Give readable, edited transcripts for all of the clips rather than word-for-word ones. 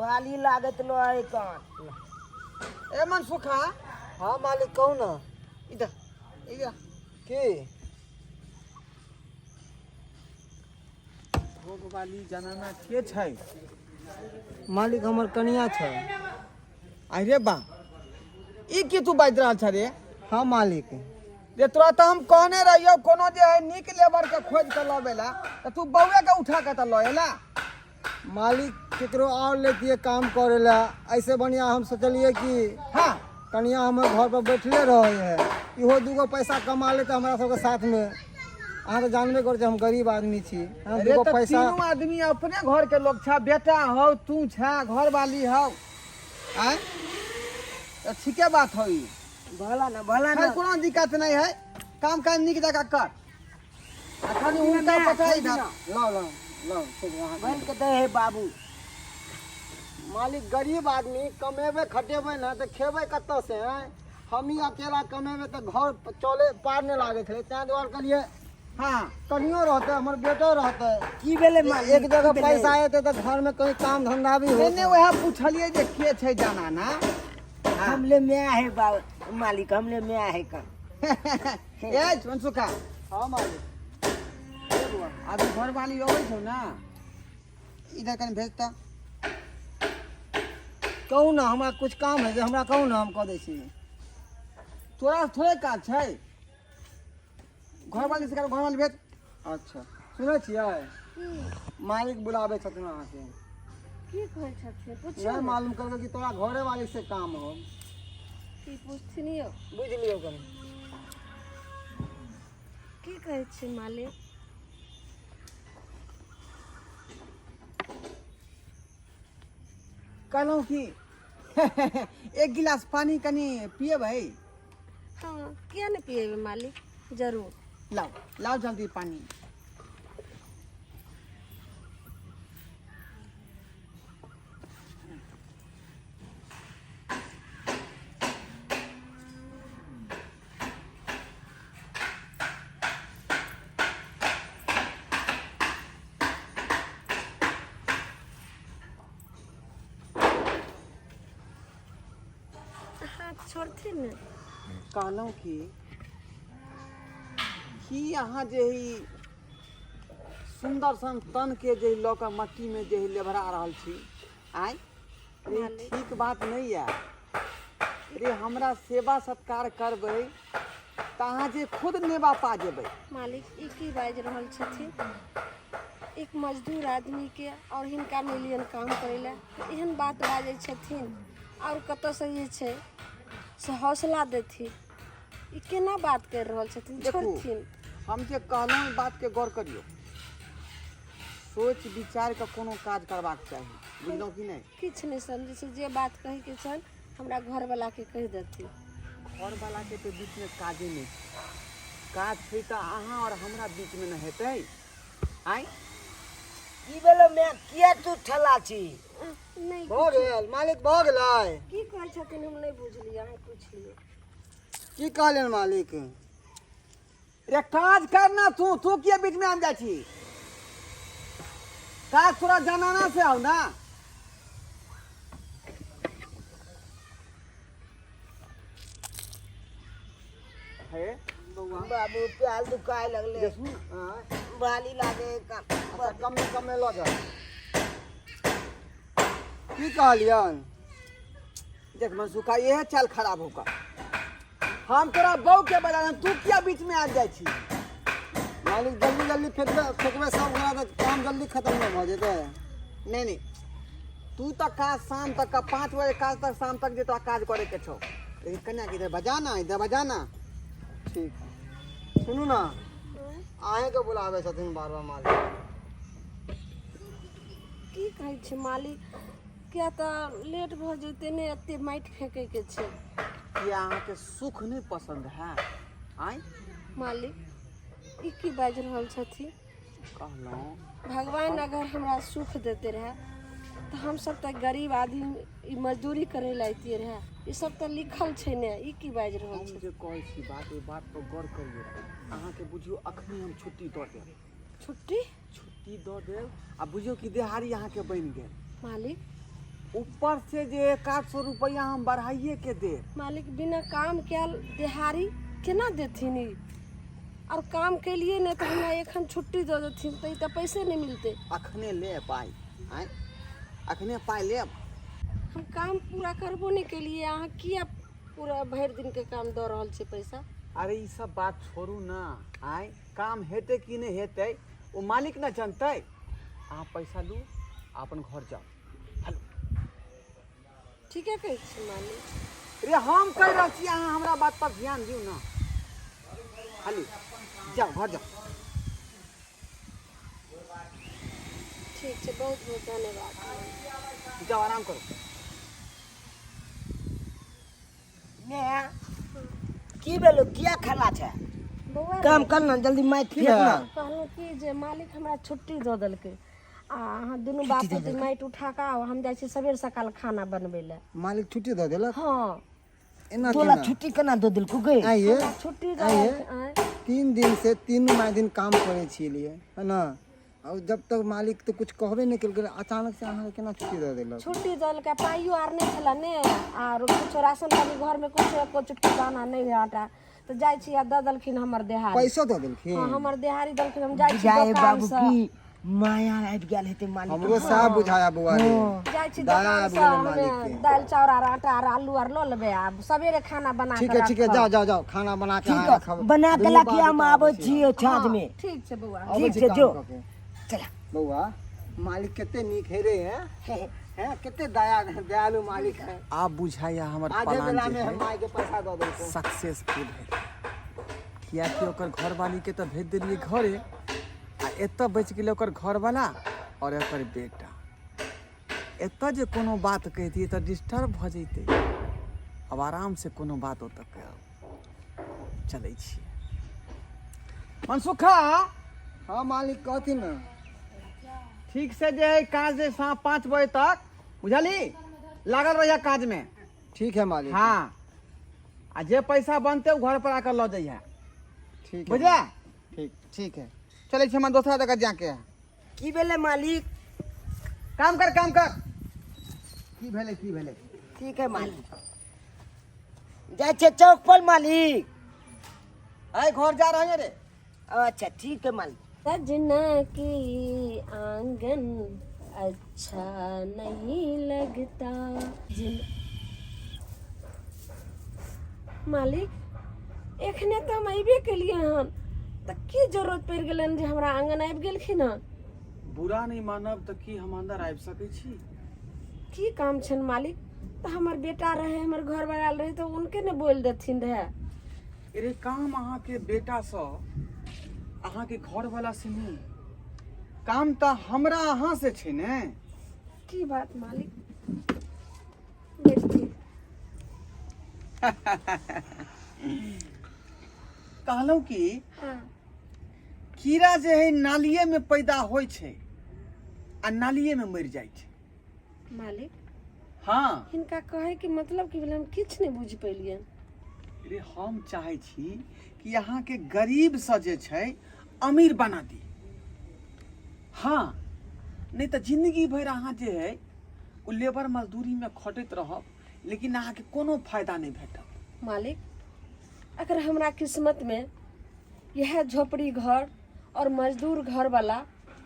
बाली लागत लो है कान। ए मनसुखा। हाँ मालिक, कहू ना। इधर इधर। की? भोग वाली जनाना के छै? मालिक, हमर कनिया छै। अरे बा, ई की तू बाजि रहल छ रे? हाँ मालिक। रे तोरा तऽ हम कहने रहियौ कोनो जे है नीक लेबर के खोज के लबे ला, तऽ तू बौए के उठा के तऽ लऽ एला। मालिक, केकरो और लेतियै काम करे ला, ऐसे बढ़िया हम सोचलिए कि हाँ कनिया हमर घर पर बैठले रहे है, इहो दूगो पैसा कमा लेते हमरा सबके साथ में। अहाँ तऽ जानबे करै छी, हम गरीब आदमी छी। हम अरे दूगो तऽ पैसा। तीनू आदमी अपने घर के लोग छा, बेटा हौ, तू छा, घरवाली हौ, आँय, तऽ ठीके बात हौ ई। भला ना, भला खैर, ना। कोनो दिक्कत नहीं है, काम काज नीक जकाँ कर आ खाली हुनका पठा इधर। लाओ लाओ लाओ, ठीक अहाँ। बन के दे है बाबू। मालिक, गरीब आदमी कमेबै खटेबै ने तऽ खेबै कतऽ से, आँय? हमही अकेला कमेबै तऽ घर चले पार नहि लागै छलै, ताहि दुआरे कहलियै हाँ कनियो रहतै, हमर बेटो रहतै। की भेलै मालिक? एक जगह की भेलै? पैसा एतै तऽ घरमे कहीं काम धंधा भी नहि होतै। नहि, वएह पुछलियै जे के छै जनाना। हाँ। हमले में है बाबू मालिक, हमले में है का। ए मनसुखा। हाँ मालिक। अभी घरवाली अबै छौ ने, इधर कनि भेजता। कहू ने, हमरा कुछ काम है जे हमरा कहू ने, हम कऽ दै छी। तोरा थोड़े काज छै घरवाली से, घरवाली भेज। अच्छा, सुनै छियै मालिक, बुलाबै छथिन अहाँके। की कहै छथिन? पुछियौ नहि ने। मालूम करबै कि तोरा घरे वाली से काम हो। की पुछथिन यौ? बुझि लियौ कनि। की कहै छी मालिक? कहलहुँ कि एक गिलास पानी कनि पियबै? हँ, किया नहि पिएबै मालिक, जरूर। लाओ लाओ जल्दी पानी। हाथ छोड़थिन ने। कहलहुँ कि की अहाँ जे ई सुन्दर सन तनके जे लऽ कऽ मट्टीमे जे लेभरा रहल छी, आँय, ई मालिक। ठीक बात नहि यऽ रे। हमरा सेवा सत्कार करबै तऽ अहाँ जे खुद नेबा पा जेबै। मालिक, ई की बाजि रहल छथिन? एक मजदूर आदमीके आओर हिनका नहि लियनि काम करै लए, एहन बात बाजै छथिन। आओर कतऽसँ जे छै से हौसला देथिन? ई केना बात करि रहल छथिन? देखू, छोड़थिन। हम जे कहलहुँ ओहि बातके गौर करियौ, सोचि विचारि कऽ कोनो काज करबाक चाही, बुझलहुँ कि नहि? किछु नहि समझै छी। जे बात कहैके छनि हमरा घरवलाके कहि देथिन। घरवलाके तऽ बीचमे काजे नहि छै। काज छै तऽ अहाँ आओर हमरा बीचमे ने हेतै, आँय? की भेलो मैं, किया तू ठला छी? नहि। भऽ गेल मालिक, भऽ गेलै। की कहै छथिन हम नहि बुझलियै, अहाँ पूछि लियौ। की कहलियनि मालिक? रे काज करना, तू तू किया बीचमे आबि जाइ छी? काज तोरा जनाना से आउ ना। हे बौआ। बाबू, प्याल दुखाय लगले। देखू। आँय? बाली लागे का। अच्छा, कमे कमे लऽ जाउ। की कहलियनि? देख मनसुखा, इहे चाल खराब होकर हम तोरा बहू के बजा, तू किया बीच में आबि जाइ छी? मालिक, जल्दी जल्दी फेकबै फेकबै सब गोरा तऽ काम जल्दी खतम नहि भऽ जेतै? नहीं नहीं, तू तऽ काज शाम तक का, 5 बजे काज तक, शाम तक जे तोरा काज करे के छौ, लेकिन कन्या के इधर बजाना, इधर बजाना। ठीक। सुनू ने, अहेँके बुलाबै छथिन बार बार मालिक। की कहै छै मालिक? किया तऽ लेट भऽ जेतै ने, एते माटि फेंकैके छै। किया, अहाँके सुख नहि पसन्द है, आँय? मालिक, ई की बाजि रहल छथिन? कहलहुँ भगवान अगर हमरा सुख देते रहए तऽ हमसब तऽ गरीब आदमी ई मजदूरी करै लए अइतियै रहए। ई सब तऽ लिखल छै ने। ई की बाजि रहल हम छै? जे कहै छी बात, ओहि बात पर गौर करियौ। अहाँके बुझियौ अखनी हम छुट्टी दऽ देब। छुट्टी? छुट्टी दऽ देब आ बुझियौ कि देहारी अहाँके बनि गेल। मालिक, ऊपर से जे 100 रुपैआ हम बढ़ाइए के देब। मालिक बिना काम कयल देहारी केना देथिन ई? और काम केलिए नहि तऽ हमरा एखन छुट्टी दऽ देथिन तऽ ई तऽ पैसे नहि मिलतै। अखने ले पाइ, आँय, अखने पाइ लेब। हम काम पूरा करबो नहि केलिए, अहाँ किया पूरा भरि दिनके काम दऽ रहल छियै पैसा? अरे ई सब बात छोड़ू ना, आँय, काम हेतै कि नहि हेतै ओ मालिक ने जनतै। अहाँ पैसा लू आ अपन घर जाउ। हेलो, ठीके कहै छी मालिक। रे हम कहि रहल छी, अहाँ हमरा बात पर ध्यान दियौ ना। हेलो, जाउ घर जाउ। ठीक छै, बहुत बहुत धन्यवाद। जाउ आराम करू। ने की भेलो, किया खला छै? बौआ काम कर ना जल्दी, माटि फेंक ना। कहलहुँ कि जे मालिक हमरा छुट्टी दऽ देलकै आ अहाँ दुनू बाप पुती माटि उठा कऽ आउ, हम जाइ छी सबेर सकाल खाना बनबै लए। मालिक छुट्टी दऽ देलक? हँ। एना तोला केना? छुट्टी केना दऽ देलकौ गे? आइए हमरा छुट्टी दऽ आइए। देलकै, आँय। 3 दिन से 3 माय दिन काम करै छियै, है ना? और जब तक मालिक तऽ कुछ कहबे नहि केलकै, अचानक से अहाँके केना छुट्टी दऽ देलक? छुट्टी देलकै, पाइयो आर नहि छलै ने, आर किछो राशन पानी घरमे किछो एको चुटकी दाना नहि है आटा, तऽ जाइ छी आ दऽ देलखिन हमर देहारी। पैसो दऽ देलखिन? हँ, हमर देहारी देलखिन। हम जाइ छी बुझाए बाबू दोकानसँ की माया आबि गेल हेतै मालिक। हमरो साफ बुझाया बौआ रे। जाइ छी दया आबि दोकानसँ, गेलै हमे मालिक के। दालि चाउर आर आटा आर आलू आर लऽ लेबै आ सबेरे खाना बना ठीक कऽ है, ठीक है, राखब। जाओ जाओ जाओ, खाना बना के ठीक अहाँ है, रखब। बना के दुनू लाके बाप हम बेटा आबै आबै छी। छियै साँझमे। ठीक छै बौआ। आबै ठीक छी छै, काम जो। कऽ के। चला बौआ, मालिक कते नीक है रे, हैं हैं, कते दया दयालु मालिक है। आब बुझाइया हमर आधे प्लान बेला जे में हम है माय के पैसा दऽ देलको सक्सेसफुल है, कियाकि ओकर घरवाली के तऽ भेज देलियै घरे आ एतऽ बचि गेलै ओकर घरवाला आओर ओकर बेटा। एतऽ जे कोनो बात कहितियै तऽ डिस्टर्ब भऽ जैतै। आब आरामसँ कोनो बात ओतऽ करब। चलै छियै मनसुखा। हाँ मालिक, कहथिन ना। ठीक से जे है काज जे 5 बजे तक, बुझली, लागल रहिए काज में। ठीक है मालिक। हाँ, आ जे पैसा बनते ओ घर पर आकर लऽ जइहे। ठीक है। बुझलियै? ठीक। ठीक है, चलै छी हमरा दोसरा जगह जाके है। की भेलै मालिक? काम कर, काम कर। की भेलै, की भेलै? ठीक है मालिक, जाइ छियै चौक पर मालिक। आइ घर जा रहे हैं रे। अच्छा ठीक है मालिक। सजना के आंगन अच्छा नहीं लगता जिन। मालिक, एखने तऽ हम अयबे केलियै हन, तऽ की जरूरत पड़ि गेलनि जे हमरा आंगन आबि गेलखिन हन? बुरा नहि मानब तऽ की हम अन्दर आबि सकै छी? की काम छनि मालिक? तऽ हमर बेटा रहै, हमर घरवाला रहै, तऽ उनके ने बोलि देथिन रहए। अरे काम अहाँके बेटासँ, अहाँके घरवाला से नहि, काम तऽ हमरा अहाँ से छै ने। की बात मालिक, बैठथिन। कहलहुँ कि हाँ। कीड़ा जे है नालिये में पैदा होइ छै आ नालिये में मरि जाइ छै। मालिक। हाँ। हिनका कहै के मतलब की भेलै, हम किछु नहि बुझि पेलियनि। अरे हम चाहै छी कि अहाँके गरीबसँ जे छै अमीर बना दी। हाँ, नहि तऽ जिंदगी भरि अहाँ जे है ओ लेबर मजदूरीमे खटैत रहब, लेकिन अहाँके कोनो फायदा नहि भेटत। मालिक, अगर हमरा किस्मतमे इएह झोपड़ी घर और मजदूर घरवाला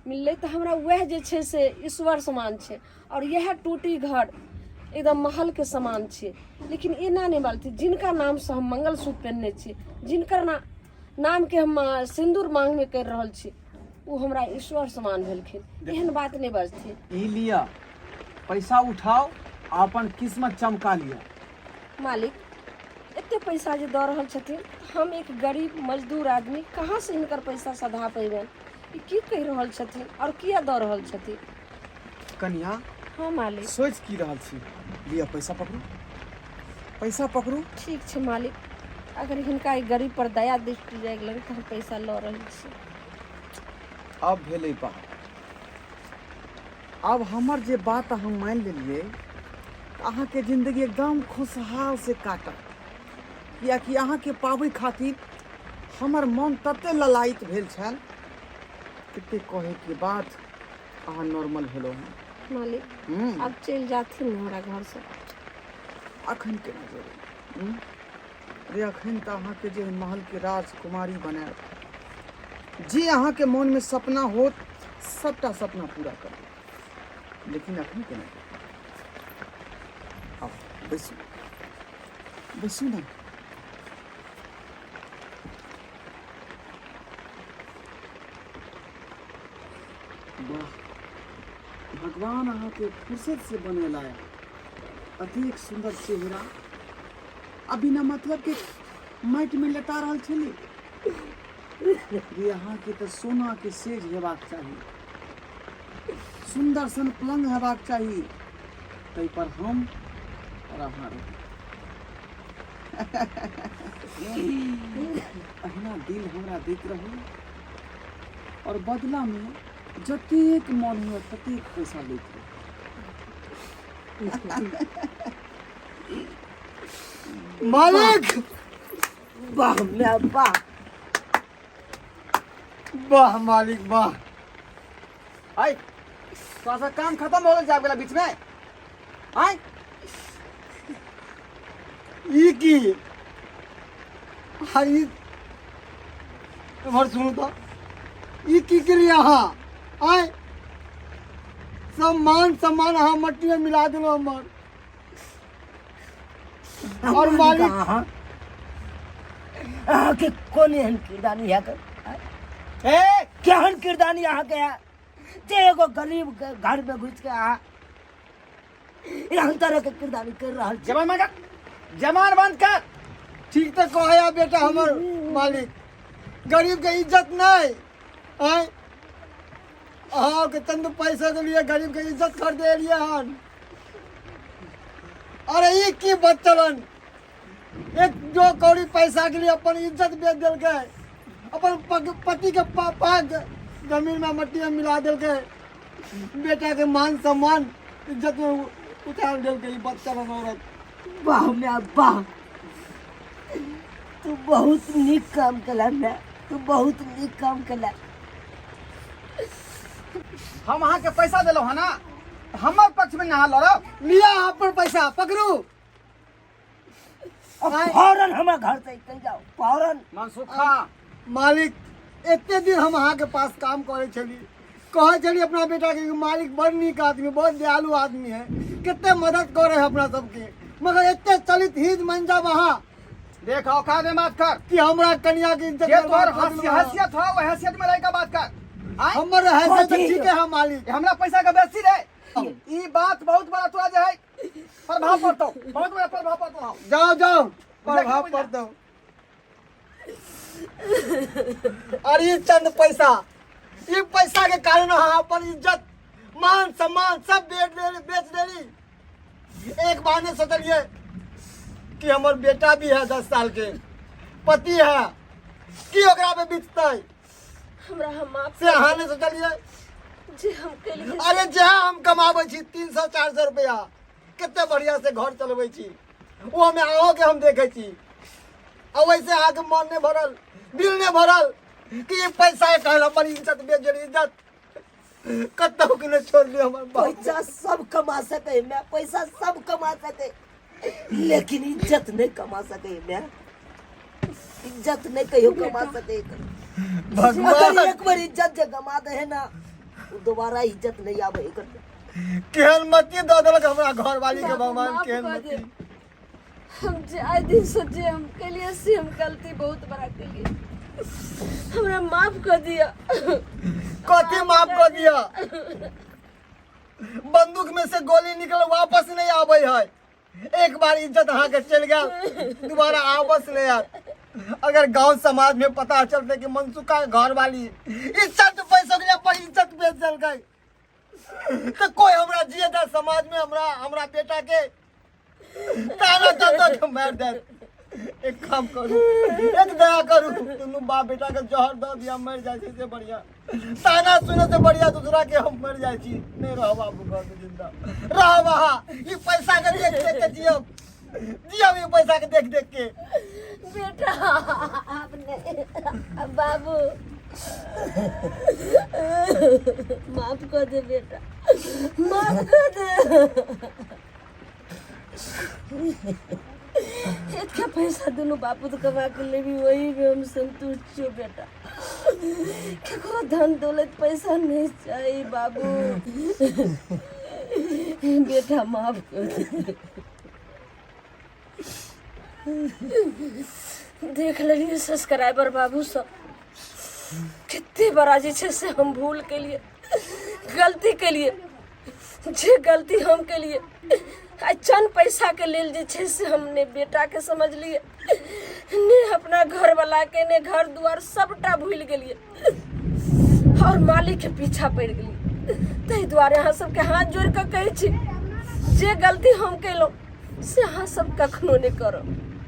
मिललै तऽ हमरा वएह जे छै से ईश्वर समान छै, और इएह टूटी घर एकदम महलके समान छै। लेकिन एना नहि बालती, जिनका नामसँ हम मंगलसूत्र पहिनने छी, जिनकर नामके हम सिन्दूर माँगमे करि रहल छी, ओ हमरा ईश्वर समान भेलखिन। एहन बात नहि बजथिन। ई लिअ पैसा, उठाउ आ अपन किस्मत चमका लिअ। मालिक, एते पैसा जे दऽ रहल छथिन, तऽ हम एक गरीब मजदूर आदमी कहाँसँ हिनकर पैसा सधा पेबनि? ई की कहि रहल छथिन आओर किया दऽ रहल छथिन? कनिया। हाँ मालिक। सोचि की रहल छी? लिअ पैसा पकड़ू, पैसा पकड़ू। ठीक छै मालिक, अगर हिनका ई गरीब पर दया दृष्टि जाइ गेलनि तऽ हम पैसा लऽ रहल छी। अब भेलै बात। आब हमर जे बात अहाँ मानि लेलियै तऽ अहाँके जिन्दगी एकदम खुशहाल से काटत, कियाकि अहाँके पाबै खातिर हमर मन तते ललायित भेल छल, कते कहैके बाद अहाँ नॉर्मल भेलहुँ हँ। मालिक आब चलि जाथिन ने हमरा घरसँ। अखन केना जेबै? अरे अखन तऽ अहाँके जे महलके राजकुमारी बनायब, जे अहाँके मोनमे सपना होत सबटा सपना पूरा करब, लेकिन अखन केना जेबै? आउ बैसू, बैसू ने। वाह, भगवान अहाँके फुर्सत से बनेला है, अतेक सुन्दर चेहरा, आ बिना मतलब के माटि में लेटा रहल छली। रे अहाँके तऽ सोना के सेज हेबाक चाही, सुन्दर सन पलंग हेबाक चाही, ताहि पर हम और अहाँ रहू। अहिना दिल हमरा दैत रहू और बदला में जतेक मन हुए ततेक पैसा लैत रहू। मालिक वाह मैं वाह, वाह मालिक वाह। आय तोरा सब काम खत्म हो गेल, जाब गेला बीच में। आय ई की आ ई एम्हर सुनू तऽ, ई की केलियै अहाँ? आय सब मान सम्मान अहाँ मट्टी में मिला देलहुँ हमर। और मालिक अहाँके कोन एहन किरदानी है? ए केहन किरदानी अहाँके है जे एगो गरीब के घर में घुस के अहाँ एहन तरह के किरदानी कर रहल छी? जबान बंद कर, जबान बंद कर। ठीक तऽ कहैया बेटा हमर मालिक, गरीब के इज्जत नहीं। आय अहाँके चंद पैसा के लिए गरीब के इज्जत कर देलियै हन। अरे ई की बदचलन, एक दो कौड़ी पैसा के लिए अपन इज्जत बेच देलकै, अपन पति के पाग जमीन में मट्टी में मिला देलकै, बेटा के मान सम्मान इज्जत में उतार देलकै ई बदचलन औरत। वाह मैं वाह, तू बहुत नीक काम केला मैं, तू बहुत नीक काम केला। हम अहाँके पैसा देलहुँ हँ ना, हमर पक्ष में नहा लड़ब। लिया अपन पैसा पकड़ू और फौरन हमरा घर से निकल जाओ, फौरन। मनसुखा मालिक, एते दिन हम अहाँके पास काम करै छली, कहै छली अपना बेटा के कि मालिक बड़ नीक आदमी, बहुत दयालु आदमी है, कते मदद करे है अपना सबके, मगर एते चलित his मन जाब अहाँ। देख औकात में बात कर कि हमरा कनिया के इज्जत जे तोहर बर्बाद कर देलहुँ अहाँ। हैसियत हो, वो हैसियत में रह के बात कर। आँय? हमर हैसियत कथी? ठीक है मालिक। हमरा पैसा के बेसी रे, ई बात बहुत बड़ा तोरा जे है प्रभाव पड़तो, बहुत बड़ा प्रभाव पड़तो। जाओ जाओ प्रभाव बुझा। पड़तो। अरे ई चंद पैसा, ई पैसा के कारण अहाँ अपन इज्जत मान सम्मान सब बेच देली, बेच देली। एक बार नहीं सोचलिए कि हमर बेटा भी है 10 साल के, पति है, की ओकरा पे बीततै हमरा हम माफ से अहाँ नहीं सोचलिए जे हम केलिए। अरे जे हम कमाबै छी 300-400 रुपया, कते बढ़िया से घर चलबै छी, वो हमें अहों के हम देखै छी। आ वैसे अहाँके मन नहीं भरल, दिल नहीं भरल कि ई पैसा के कारण अपन इज्जत बेच देली, इज्जत कतहु के नहीं छोड़ली हमर बाप। पैसा सब कमा सके मैं, पैसा सब कमा सके, लेकिन इज्जत नहीं कमा सके मैं, इज्जत नहीं कहियो कमा सके। भगवान अगर एक बार इज्जत जे गमा दे है ना, वो दोबारा इज्जत नहीं आवे एकर। केहन मती दऽ देलक हमरा घरवाली के बाबू, भगवान, माफ केहन कऽ मती। देब। हम जे आइ दिन से जे हम केलिए से हम गलती बहुत बड़ा केलिए, हमरा माफ कर दिया। कथी माफ कर दिया? बंदूक में से गोली निकल वापस नहीं आवे है। एक बार इज्जत अहाँ के चल गया, दोबारा आपस नहीं आत। अगर गांव समाज में पता चलते कि मनसुखा के घर वाली इज्जत पैसों के लिए अपन इज्जत बेच देल गई, तो कोई हमरा जिए दा समाज में, हमरा हमरा बेटा के ताना ताना के मार दे। एक काम करू, एक दया करू, दुनू बाप बेटा के जहर दऽ दिया, मर जाइ छै से बढ़िया, ताना सुने से बढ़िया दूसरा के हम मर जाइ छी। नहीं रह बाबू घर में जिंदा रह, वहाँ ई पैसा के देख देख के जियब, जियब ई पैसा के देख देख के। बेटा आपने बाबू माफ कऽ दे बेटा, माफ कऽ दे। एक पैसा दुनू बापूत कमा के लेबी, वही में हम संतुष्ट छियो बेटा। केकरो धन दौलत पैसा नहीं चाहिए बाबू। बेटा माफ कर दे। देख लेलिए सब्सक्राइबर बाबू सब, कते बड़ा जे छै से हम भूल केलिए, गलती केलिए। जे गलती हम केलिए, आइ चंद पैसाके लेल जे छै से हम ने बेटाके समझलिए, ने अपना घरवलाके, ने घर दुआर, सबटा भूलि गेलिए और मालिकके पीछा पड़ि गेलिए। ताहि दुआरे अहाँ सबके हाथ जोड़ि कऽ कहै छी, जे गलती हम केलहुँ से अहाँ सब कखनो नहि करब।